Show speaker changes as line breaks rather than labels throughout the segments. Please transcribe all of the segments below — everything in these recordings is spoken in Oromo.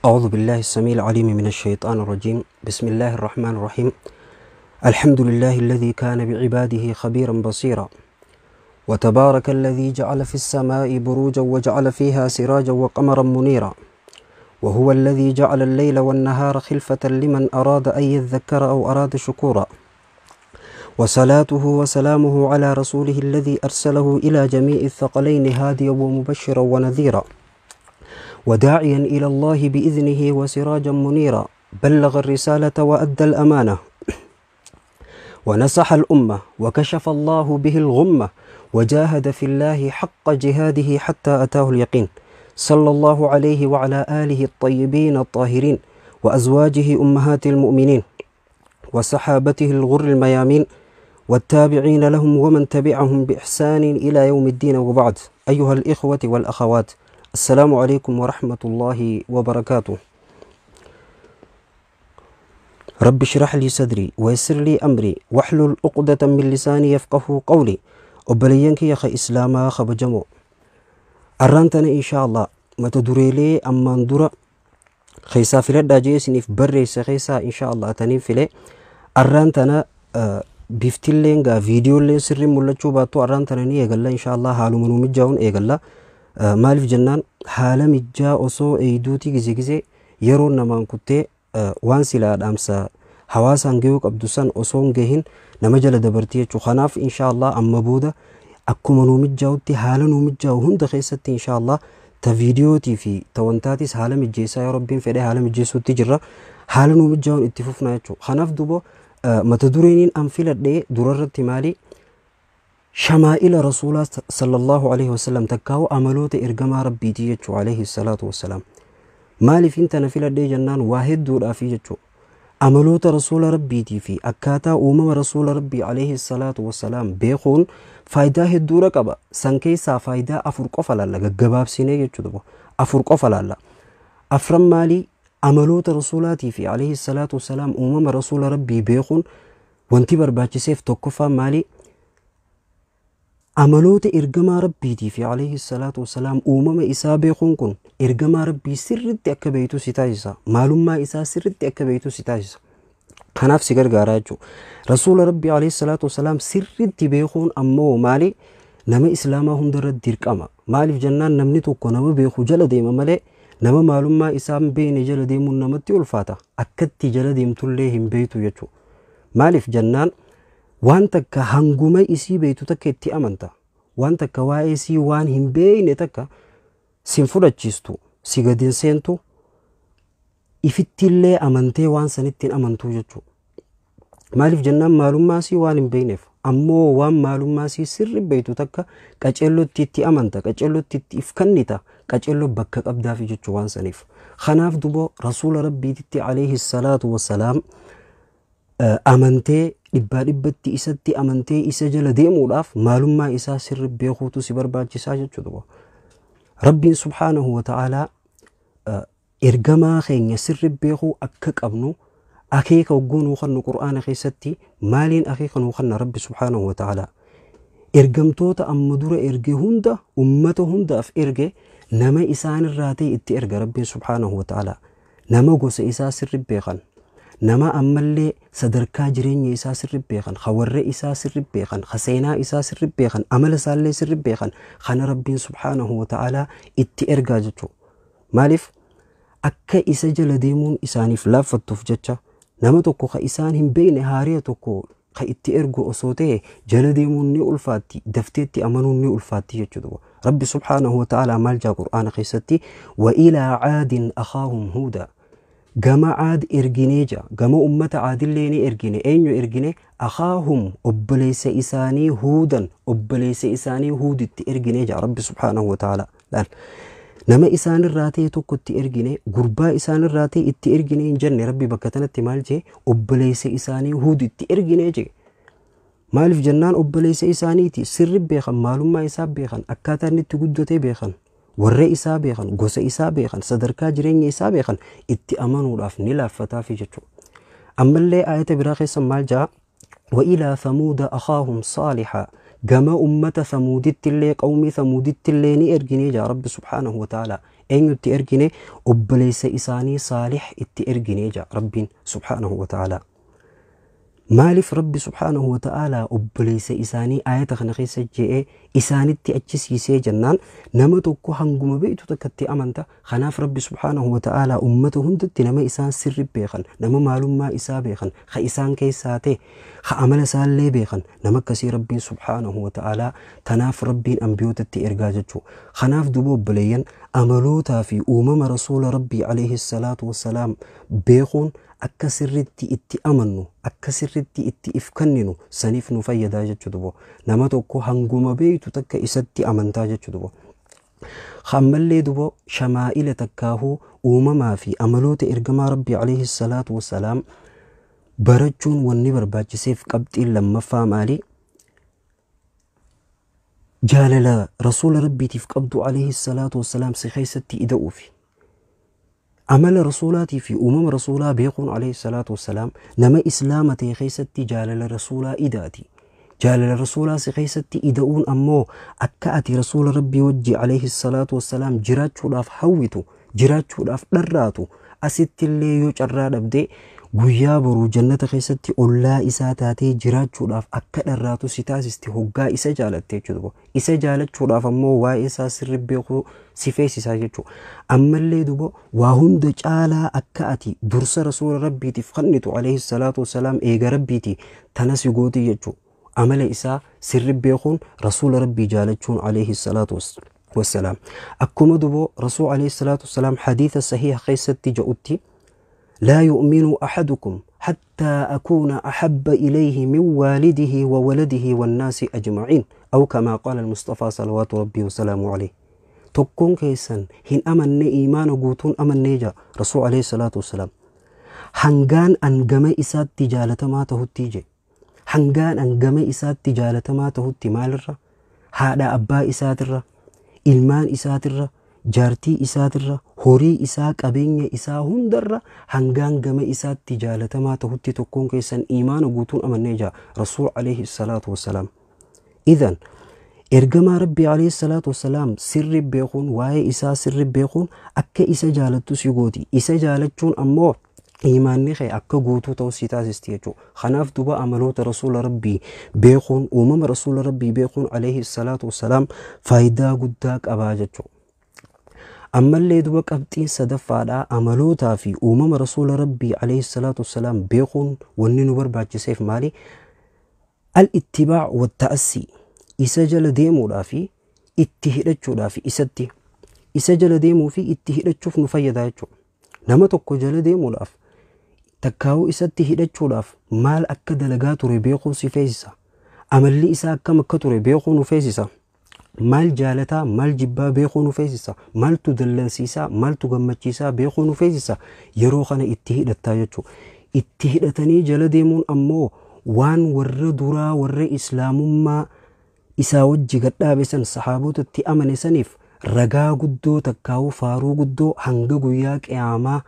أعوذ بالله السميع العليم من الشيطان الرجيم. بسم الله الرحمن الرحيم. الحمد لله الذي كان بعباده خبيرا بصيرا، وتبارك الذي جعل في السماء بروجا وجعل فيها سراجا وقمرا منيرا، وهو الذي جعل الليل والنهار خلفة لمن أراد أن يذكر أو أراد شكورا، وصلاته وسلامه على رسوله الذي أرسله إلى جميع الثقلين هاديا ومبشرا ونذيرا، وداعيا إلى الله بإذنه وسراجا منيرا، بلغ الرسالة وأدى الأمانة ونصح الأمة وكشف الله به الغمة، وجاهد في الله حق جهاده حتى أتاه اليقين، صلى الله عليه وعلى آله الطيبين الطاهرين وأزواجه أمهات المؤمنين وصحابته الغر الميامين والتابعين لهم ومن تبعهم بإحسان إلى يوم الدين، وبعد. أيها الإخوة والأخوات، السلام عليكم ورحمة الله وبركاته. رب اشرح لي صدري ويسر لي أمري واحلل عقدة من لساني يفقه قولي. Obboleeyyan kiyya ka islaamaa kabajamoo, arraan tana insha Allah mata dureelee ammaan dura keessaa filadhaa jee isiniif barreesse keessaa insha Allah taniin file. Arraan tana biftilleen gaa viidiyoolleen sirriin mul'achuu baattu, arraan tana ni eegalla insha Allah, haaluma nuu mijaa'uun eegalla. Maaliif jennaan, haala mijjaa osoo eeyduutii gize gize yeroo namaan kuttee waan silaa dhaamsa hawaasaan gahuu qabdu san osoo hin gahin nama jala dabartii jechuudha. Kanaaf insha Allah amma booda akkuma nuu mijaa'utti haala nuu mijaa'u hunda keessatti insha Allah ta viidiyootii fi ta wantaatis haala mijeessaa yoo rabbiin fedhe haala mijeessuutti jirra, haala nuu mijaa'uun itti fufna jechuudha. Kanaaf duuba mata dureeniin an filadhee durarratti maali? Shamaa'ila rasuulaa sallallahu alaihi wasallam, takkaa'u amaloota ergamaa rabbiitii jechuudha, alaihi salaatu wassalaam. Maaliif tana filadhee jennaan, waa hedduudhaafi jechuudha. Amaloota rasuula rabbiitii fi akkaataa uumama rasuula rabbii alaihi salaatu wassalaam beekuun faayidaa hedduudha qaba. San keessaa faayidaa afur qofa laalla gaggabaabsinee jechuudha. Afur qofa laalla. Afran maalii? Amaloota rasuulaatii fi alaihi salaatu wassalaam uumama rasuula rabbii beekuun wanti barbaachiseef tokkoffaan maali? Amaloota ergamaa rabbiitii fi alaihi salaatu wassalaam uumama isaa beekuun kun ergamaa rabbii sirritti akka beektu si taasisa. Maalummaa isaa sirritti akka beektu si taasisa. Kanaaf si gargaara jechuudha. Rasuula rabbii alaihi salaatu wassalaam sirritti beekuun ammoo maali? Nama islaamaa hundarratti dirqama. Maaliif jennaan, namni tokko nama beeku jala deema malee nama maalummaa isaa hin beekne jala deemuun namatti ulfaata. Akkatti jala deemtullee hin beektu jechuudha. Maaliif jennaan, waan takka hanguma isii beektu takka itti amanta. Waan takka waa'ee isii waan hin beekne takka sin fudhachiistu, si gadi hin seentu, ifittillee amantee waan sanitti hin amantuu jechuudha. Maaliif jennaan, maalummaa isii waan hin beekneef. Ammoo waan maalummaa isii sirri beektu takka qaceellootti itti amanta, qaceellootti itti if kennita, qaceelloo bakka qabdaafi jechuu waan saniif. Kanaaf duuba rasuula rabbiititti alayhi salaatu wassalaam amantee dhibbaa dhibbatti isatti amantee isa jala deemuudhaaf maalummaa isaa sirri beekuutu si barbaachisaa jechuudha. Rabbiin subhaanahu wa ta'aalaa ergamaa keenya sirri beekuu akka qabnu akeeka hogguu nuu kennu qur'aana keessatti maaliin akeeka nuu kenna Rabbi subhaanahu wa ta'aalaa? Ergamtoota amma dura erge hunda, ummata hundaaf erge, nama isaanirraa ta'e itti erga Rabbiin subhaanahu wa ta'aalaa. Nama gosa isaa sirri beekan, nama ammallee sadarkaa jireenya isaa sirri beekan, ka warra isaa sirri beekan, ka seenaa isaa sirri beekan, amala isaallee sirri beekan, kana Rabbiin subhaanahu wa ta'aalaa itti ergaa jechuudha. Maaliif? Akka isa jala deemuun isaaniif laaffattuuf jecha. Nama tokko ka isaan hin beekne, haariya tokko ka itti ergu osoo ta'e, jala deemuun ni ulfaatti, dafteetti amanuun ni ulfaatti jechuudha. Rabbi subhaanahu wa ta'aalaa maal jaa qur'aana keessatti? Wa ilaa caadin akhaahum huuda. Gama caad erginee jaa, gama ummata caadillee ni ergine. Eenyu ergine? Akhaahum, obboleessa isaanii huudan, obboleessa isaanii huuditti erginee jaa Rabbi subhaanahu wa ta'aalaa. Laal, nama isaanirraa ta'e tokko itti ergine, gurbaa isaanirraa ta'e itti ergine hin jenne. Rabbi bakka tanatti maal jee? Obboleessa isaanii huud itti ergine jee. Maaliif jennaan, obboleessa isaaniiti, sirri beekan, maalummaa isaa beekan, akkaataa inni itti guddatee beekan, warra isaa beekan, gosa isaa beekan, sadarkaa jireenya isaa beekan, itti amanuudhaaf ni laaffataafi jechuudha. Ammallee aayata biraa keessa maal jaa? Wa ilaa thamuuda akhaahum saalihaa. Gama ummata thamuuditti illee, qawmii thamuuditti illee ni erginee jaa Rabbi subhaanahu wa ta'aalaa. Eenyutti ergine? Obboleessa isaanii Saalix itti ergine jaa Rabbiin subhaanahu wa ta'aalaa. Maaliif Rabbi subhaanahu wa ta'aalaa obboleessa isaanii aayata kana keessa je'ee isaanitti achisiisee jennaan, nama tokko hanguma beektu takkatti amanta. Kanaaf Rabbi subhaanahu wa ta'aalaa ummata hundatti nama isaan sirri beekan, nama maalummaa isaa beekan, ka isaan keessaa ta'e, ka amala isaallee beekan, nama akkasii Rabbiin subhaanahu wa ta'aalaa tanaaf Rabbiin ambiyootatti ergaa jechuu. Kanaaf duuba obboleeyyan, amalootaa fi uumama rasuula Rabbii alayhi salaatu wassalaam beekuun akka sirritti itti amannu, akka sirritti itti if kenninu saniif nu fayyadaa jechuu dubo. Nama tokko hanguma beektu takka isatti amantaa jechuu dubo. Ammallee dubo shamaa'ila takkaahuu uumamaa fi amaloota ergamaa Rabbii alayhi salaatu wassalaam barachuun wanni barbaachiseef qabxiin lammaffaa maali? Jaalala rasuula Rabbiitiif qabdu alayhi salaatu wassalaam si keessatti ida'uufi. Amala rasuulaatii fi uumama rasuulaa beekuun alayhi salaatu wassalaam nama islaama ta'e keessatti jaalala rasuulaa idaati. Jaalala rasuulaa si keessatti ida'uun ammoo akka ati rasuula Rabbii wajji alayhi salaatu wassalaam jiraachuudhaaf hawwitu, jiraachuudhaaf dharraatu, asitti illee yoo carraa dhabdee guyyaa boruu jannata keessatti ollaa isaa taatee jiraachuudhaaf akka dharraatu si taasisti hoggaa isa jaalatte jechuudha. Isa jaalachuudhaaf ammoo waa'ee isaa sirri beekuu si feesisaa jechuudha. Ammallee duba waa hunda caalaa akka ati dursa rasuula Rabbiitiif kennitu alayhi salaatu wassalaam eega Rabbiiti tana si gooti jechuudha. Amala isaa sirri beekuun rasuula Rabbii jaalachuun alayhi salaatu wassalaam. Akkuma duba rasuul alayhi salaatu wassalaam hadiisa sahiha keessatti jedhutti: لا يؤمن أحدكم حتى أكون أحب إليه من والده وولده والناس أجمعين، أو كما قال المصطفى صلوات ربي وسلامه عليه. tokkoon keessan hin amanne, iimaana guutuun amannee jaa rasuul alayhi salaatu wassalaam, hangaan an gama isaatti jaalatamaa tahutti je, hangaan an gama isaatti jaalatamaa tahutti. Maalirra? Haadha abbaa isaatirra, ilmaan isaatirra, jaartii isaatirra, horii isaa, qabeenya isaa hundarra hangaan gama isaatti jaalatamaa tahutti tokkoon keessan iimaana guutuun amannee jaa rasuul alayhi salaatu wassalaam. Idan ergamaa Rabbii alayhi salaatu wassalaam sirri beekuun, waa'ee isaa sirri beekuun akka isa jaalattu si gooti. Isa jaalachuun ammoo iimaanni kee akka guutuu ta'u si taasisti jechuudha. Kanaaf duba amaloota rasuula Rabbii beekuun, uumama rasuula Rabbii beekuun alayhi salaatu wassalaam faayidaa guddaa qabaa jechuudha. Ammallee duba qabxiin sadaffaadhaa, amalootaa fi uumama rasuula Rabbii alayhi salaatu wassalaam beekuun wanni nu barbaachiseef maali? Al-ittibaac watta'assii, isa jala deemuudhaa fi itti hidhachuudhaa fi isatti isa jala deemuu fi itti hidhachuuf nu fayyada jechuudha. Nama tokko jala deemuudhaaf takkaa'uu isatti hidhachuudhaaf maal akka dalagaa ture beekuu si feesisa. Amalli isaa akkam akka ture beekuu nu feesisa. Maal jaalataa, maal jibbaa beekuu nu feesisa. Maaltu dallansiisaa, maaltu gammachiisaa beekuu nu feesisa. Yeroo kana itti hidhattaa jechuudha. Itti hidhatanii jala deemuun ammoo waan warra duraa, warra islaamummaa isaa wajji gadhaabe san, sahaabotatti amane saniif ragaa guddoo takkaa'uu faaruu guddoo hanga guyyaa qiyaamaa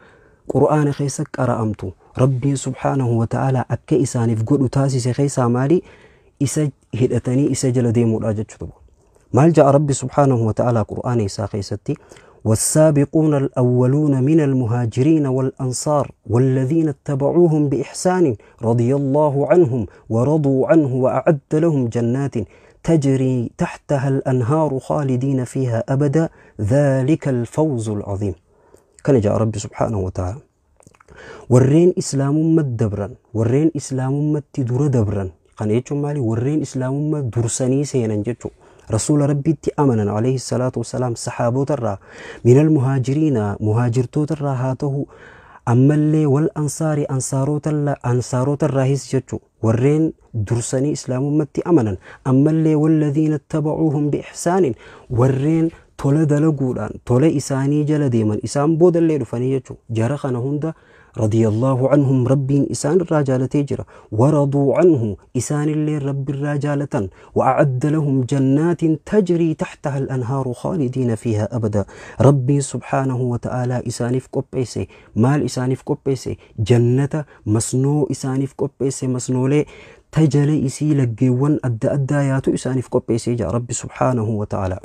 qur'aana keessa qara'amtu Rabbiin subhaanahu wa ta'aalaa akka isaaniif godhu taasise keessaa maali? Isa hidhatanii isa jala deemuudha jechuudha. Maal ja'a Rabbi subhaanahu wa ta'aalaa qur'aana isaa keessatti? والسابقون الأولون من المهاجرين والأنصار والذين اتبعوهم بإحسان رضي الله عنهم ورضوا عنه وأعد لهم جنات تجري تحتها الأنهار خالدين فيها أبدا ذلك الفوز العظيم. كان جاء ربي سبحانه وتعالى warreen islaamummaa dabran, warreen islaamummatti dura dabran. Kana jechuun maali? Warreen islaamummaa dursanii seenan jechuudha. Rasuula Rabbiitti amanan alayhi salaatu wassalaam, saxaabota minal muhaajiriina, muhaajirtoota irraa haa ta'u, ammallee wal ansaari, ansaarota irraahis jechuudha. Warreen dursanii islaamummatti amanan, ammallee walladhiina ittabacuuhum biixsaanin, warreen tola dalaguudhaan tola isaanii jala deeman, isaan boodallee dhufanii jechuudha. Jara kana hunda رضي الله عنهم, ربين إسان الرجالة تجرى, ورضوا عنه, إسان اللي رب الرجالة, وأعد لهم جنات تجري تحتها الأنهار خالدين فيها أبدا. ربي سبحانه وتعالى إسانف قبيسي مال إسانف قبيسي جنة مسنو إسانف قبيسي مسنولي تجلي إسي لقيوان أدى أدى ياتو إسانف قبيسي جاء ربي سبحانه وتعالى.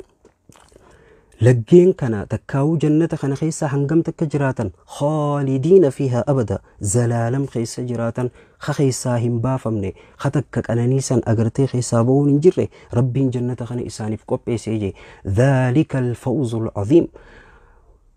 Laggeen kana takkaawuu jannata kana keessa hangam takka jiraatan? Khaalidiina fiihaa abada, zalaalam keessa jiraatan, ka keessaa hin baafamne, ka takka qananiisan agartee keessaa ba'uun hin jirre Rabbiin jannata kana isaaniif qopheessee jee. Dhaalika alfawzu alcaziim.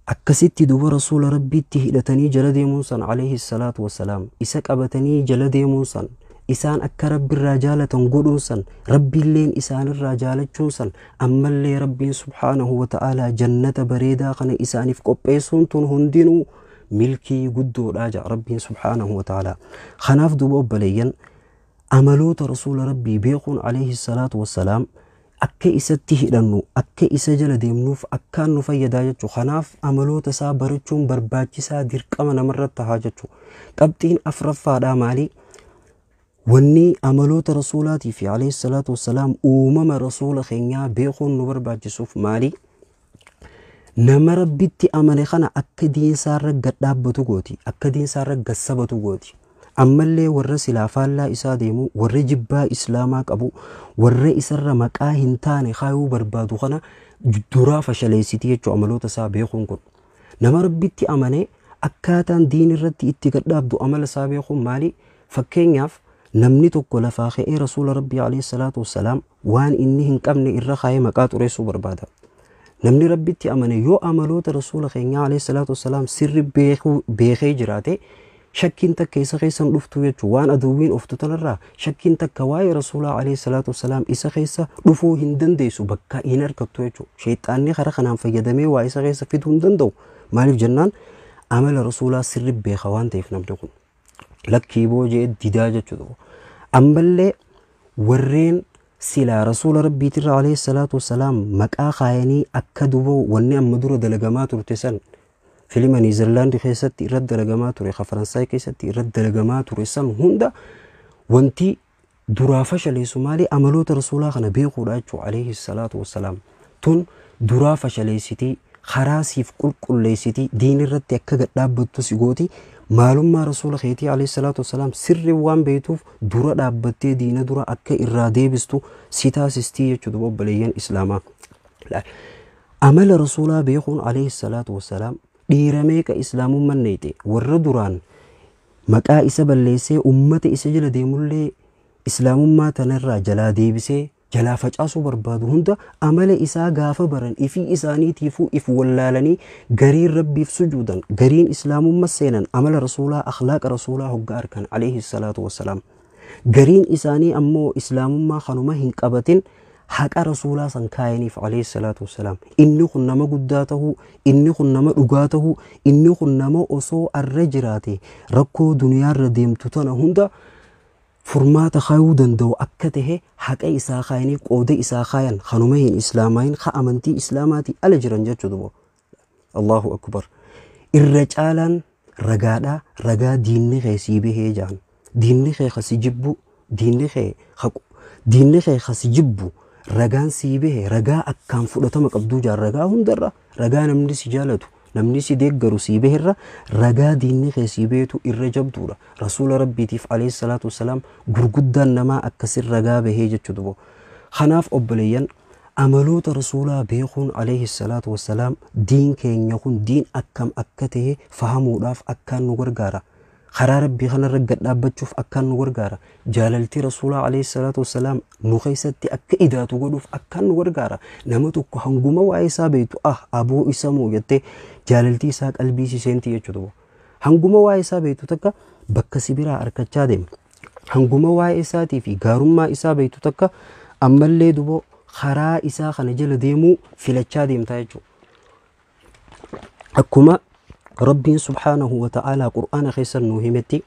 Akkasitti duba Rasuula Rabbiitti hidhatanii jala deemuun san, alayhi salaatu wassalaam, isa qabatanii jala deemuun san, isaan akka Rabbiirraa jaalatan godhuun san, Rabbiilleen isaanirraa jaalachuun san, ammallee Rabbiin subhaanahu wa ta'aalaa jannata bareedaa kana isaaniif qopheessuun tun hundinuu milkii guddoodha ja'a Rabbiin subhaanahu wa ta'aalaa. Kanaaf duuba obboleeyyan, amaloota Rasuula Rabbii beekuun, alayhi salaatu wassalaam, akka isatti hidhannu, akka isa jala deemnuuf akkaan nu fayyadaa jechuu. Kanaaf amaloota isaa barachuun barbaachisaa dirqama namarratti tahaa jechuu. Qabxiin afraffaadhaa maali? Wanni amaloota Rasuulaatii fi, alayhi salaatu wassalaam, uumama Rasuula keenyaa beekuun nu barbaachisuuf maali? Nama Rabbitti amane kana akka diinsaarra gad dhaabbatu gooti, akka diinsaarra gad sabatu gooti. Ammallee warra silaa faallaa isaa deemu, warra jibbaa Islaamaa qabu, warra isarra maqaa hin taane kaayuu barbaadu kana duraa fashaleessiti jechuu amaloota isaa beekuun kun. Nama Rabbitti amane akkaataan diin irratti itti gad dhaabdu amala isaa beekuun maali? Fakkeenyaaf, namni tokko lafaa ka'ee Rasuula Rabbii, alayhi salaatu wassalaam, waan inni hin qabne irra kaayee maqaa xureessuu barbaada. Namni Rabbitti amane yoo amaloota Rasuula keenyaa, alayhi salaatu wassalaam, sirri beekee jiraate, shakkiin takka isa keessan dhuftu jechuun, waan aduwwiin oftu tanarraa shakkiin takka waa'ee Rasuulaa, alayhi salaatu wassalaam, isa keessa dhufuu hin dandeessu, bakka hin argattu jechuudha. Sheexaanni karaa kanaan fayyadamee waa isa keessa fiduu hin danda'u. Maaliif jennaan, amala Rasuulaa sirri beeka waan ta'eef namni kun. Lakkii boo jee didaa jechuudha. Ammallee warreen silaa Rasuula Rabbiitirra, alayhi salaatu wassalaam, maqaa kaayanii akka duba wanni amma dura dalagamaa turte san, filima Niizerlaandi keessatti irratti dalagamaa ture, ka Faransaay keessatti irratti dalagamaa ture san hunda wanti duraa fashaleessu maali? Amaloota Rasuulaa kana beekuudha jechuudha, alayhi salaatu wassalaam. Tun duraa fashaleessitii, karaa siif qulqulleessitii, diin irratti akka gad dhaabbattu si gooti. Maalummaa Rasuula keetii, alayhi salaatu wassalaam, sirri waan beektuuf dura dhaabbattee diina dura akka irraa deebistu si taasistii jechuudha obboleeyyan Islaamaa. Amala Rasuulaa beekuun, alayhi salaatu wassalaam, dhiira meeqa Islaamummaan neeyxe, warra duraan maqaa isa balleessee ummata isa jala deemullee Islaamummaa tanarraa jalaa deebisee jalaa facaasuu barbaadu hunda, amala isaa gaafa baran ifii isaaniitiifuu if wallaalanii gariin Rabbiif sujuudan, gariin Islaamummaa seenan, amala Rasuulaa, akhlaaqa Rasuulaa hoggaa arkan, alayhi salaatu wassalaam. Gariin isaanii ammoo Islaamummaa kanuma hin qabatin haqa Rasuulaa san kaayaniif, alayhi salaatu wassalaam. Inni kun nama guddaa tahuu, inni kun nama dhugaa tahuu, inni kun nama osoo arra jiraate rakkoo duniyaarra deemtu tana hunda furmaata kaayuu danda'u akka tahe haqa isaa kaayanii qooda isaa kaayan, kanuma hin Islaamaayin, ka amantii Islaamaatii ala jiran jechuudha. Allahu akbar. Irra caalaan ragaadhaa ragaa diinni kee sii bahee jaan. Diinni kee kasi jibbu, diinni kee kasi jibbu ragaan sii bahe ragaa akkaan fudhatama qabduu jaan. Ragaa hundarra, ragaa namni si jaalatu, namni si deeggaru sii baherra, ragaa diinni kee sii beetu irra jabduudha. Rasuula Rabbiitiif, alayhi salaatu wassalaam, gurguddaan namaa akkasin ragaa bahee jechuudha. Kanaaf obboleeyyan, amaloota Rasuulaa beekuun, alayhi salaatu wassalaam, diin keenya kun diin akkam akka ta'e fahamuudhaaf akkaan nu gargaara. Karaa Rabbii kanarra gad dhaabbachuuf akkaan nu gargaara. Jaalaltii Rasuulaa, alayhi salaatu wassalaam, nu keessatti akka idaatu godhuuf akkaan nu gargaara. Nama tokko hanguma waa'ee isaa beektu, ah, aboo isa moo jettee jaalaltii isaa qalbii si seentii jechuudha. Hanguma waa'ee isaa beektu takka bakka si biraa harkachaa deema. Hanguma waa'ee isaatii fi gaarummaa isaa beektu takka ammallee duboo karaa isaa kana jala deemuu filachaa deemtaa jechuudha. Akkuma Rabbiin subhaanahu wa ta'aalaa Qur'aana keessan nuu himetti,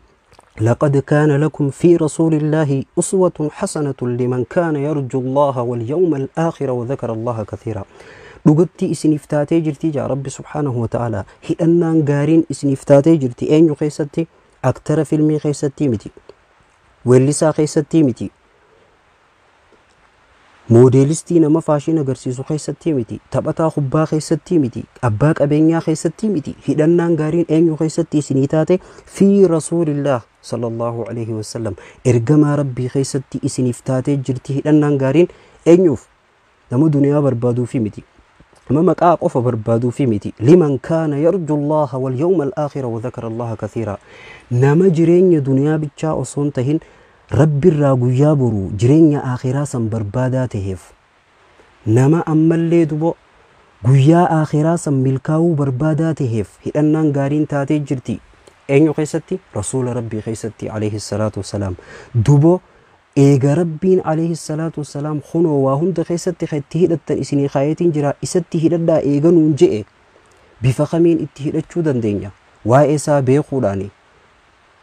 لقد كان لكم في رسول الله أسوة حسنة لمن كان يرجو الله واليوم الآخر وذكر الله كثيرا. Dhugatti isiniif taatee jirti jaa Rabbi subhaanahu wa ta'aalaa, hidhannaan gaariin isiniif taatee jirti. Eenyu keessatti? Aktara filmii keessatti miti, weellisaa keessatti miti, moodeelistii nama fashion agarsiisu keessatti miti, taphataa kubbaa keessatti miti, abbaa qabeenyaa keessatti miti. Hidhannaan gaariin eenyu keessatti isinii taate? في رسول الله صلى الله عليه وسلم, ergamaa Rabbii keessatti isiniif taatee jirti hidhannaan gaariin. Eenyuuf? Nama duniyaa barbaaduufi miti. Nama maqaa qofa barbaaduufi miti. Liman kaana yarju Allaha wal yawma al-aakhira wa dhakara Allaha kathiira. Nama jireenya duniyaa bichaa osoo hin tahin Rabbirraa guyyaa boruu jireenya aakhiraa san barbaadaa taheef. Nama ammallee dubo guyyaa aakhiraa san milkaa'uu barbaadaa taheef hidhannaan gaariin taatee jirti. Eenyu keessatti? Rasuula Rabbii keessatti alayhi salaatu wassalaam. Dubo eega Rabbiin alayhi salaatu wassalaam kunoo waa hunda keessatti kan itti hidhattan isinii kaayetiin jira isatti hidhadhaa eega nuun je'e bifa kamiin itti hidhachuu dandeenya? Waa'ee isaa beekuudhaani,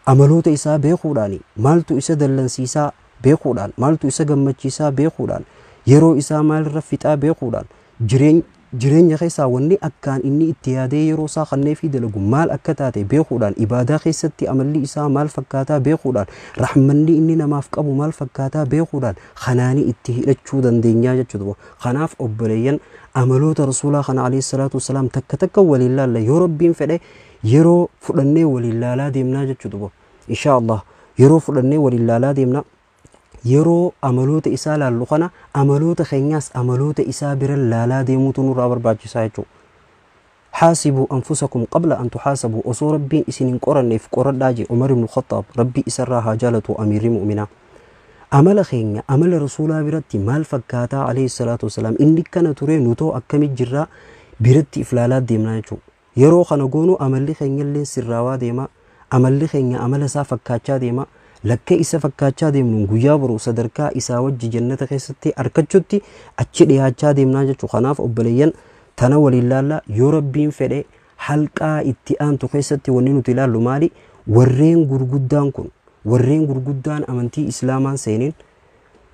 amaloota isaa beekuudhaani, maaltu isa dallansiisaa beekuudhaan, maaltu isa gammachiisaa beekuudhaan, yeroo isaa maalirra fixaa beekuudhaan, jireenya keessaa wanni akkaan inni itti yaadee yeroo isaa kanneefii dalagu maal akka taate beekuudhaan, ibaadaa keessatti amalli isaa maal fakkaataa beekuudhaan, rahmanni inni namaaf qabu maal fakkaataa beekuudhaan kanaanii itti hidhachuu dandeenyaa jechuudha. Kanaaf obboleeyyan amaloota rasuulaa kana alayhi salaatu wassalaam takka takka waliin laalla yoo Rabbiin fedhe yeroo fudhannee waliin laalaa deemnaa jechuudha. Inshaa Allah yeroo fudhannee waliin laalaa deemna. Yeroo amaloota isaa laallu kana amaloota keenyaas amaloota isaa bira laalaa deemuutu nurraa barbaachisaa jechuudha. Haasibuu anfusakum qabla an tuhaasabuu osoo Rabbiin isin hin qoranneef qoradhaa jee Umar ibn Khattaab Rabbi isarraa haa jaalatu amiirri mu'minaa. Amala keenya amala rasuulaa biratti maal fakkaataa alayhi salaatu wassalaam inni kana ture nutoo akkamit jirraa biratti if laalaa deemnaa jechuudha. Yeroo kana goonu amalli keenya illee sirraawaa deema, amalli keenya amala isaa fakkaachaa deema. Lakka isa fakkaachaa deemnuun guyyaa boruu sadarkaa isaa wajji jannata keessatti argachutti achi dhiyaachaa deemnaa jechuudha. Kanaaf obboleeyyan tana waliin laalla yoo Rabbiin fedhe halqaa itti aantu keessatti wanni nuti ilaallu maali? Warreen gurguddaan kun warreen gurguddaan amantii Islaamaan seenin,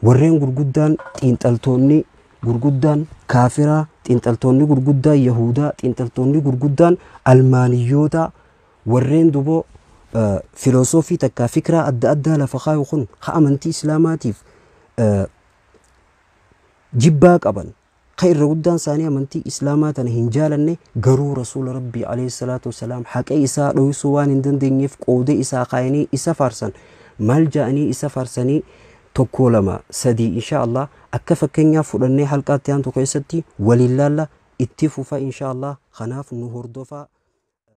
warreen gurguddaan xiinxaltoonni gurguddaan kaafiraa, xiinxaltoonni gurguddaan Yahudaa, xiinxaltoonni gurguddaan almaaniyyoota, warreen duboo filosoofii takkaa fikiraa adda addaa lafa kaayu kun ha amantii Islaamaatiif jibbaa qaban ka irra guddaan isaanii amantii Islaamaa tana hin jaalanne garuu rasuula Rabbii alayhi salaatu wassalaam haqa isaa dhoksuu waan hin dandeenyeef qooda isaa kaayanii isa faarsan. Maal ja'anii isa faarsanii? 1 2 3 insha Allah akka fakkeenyaaf fudhannee halqaatti aantu keessatti waliin laalla itti fufa insha Allah. Kanaaf nu hordofaa.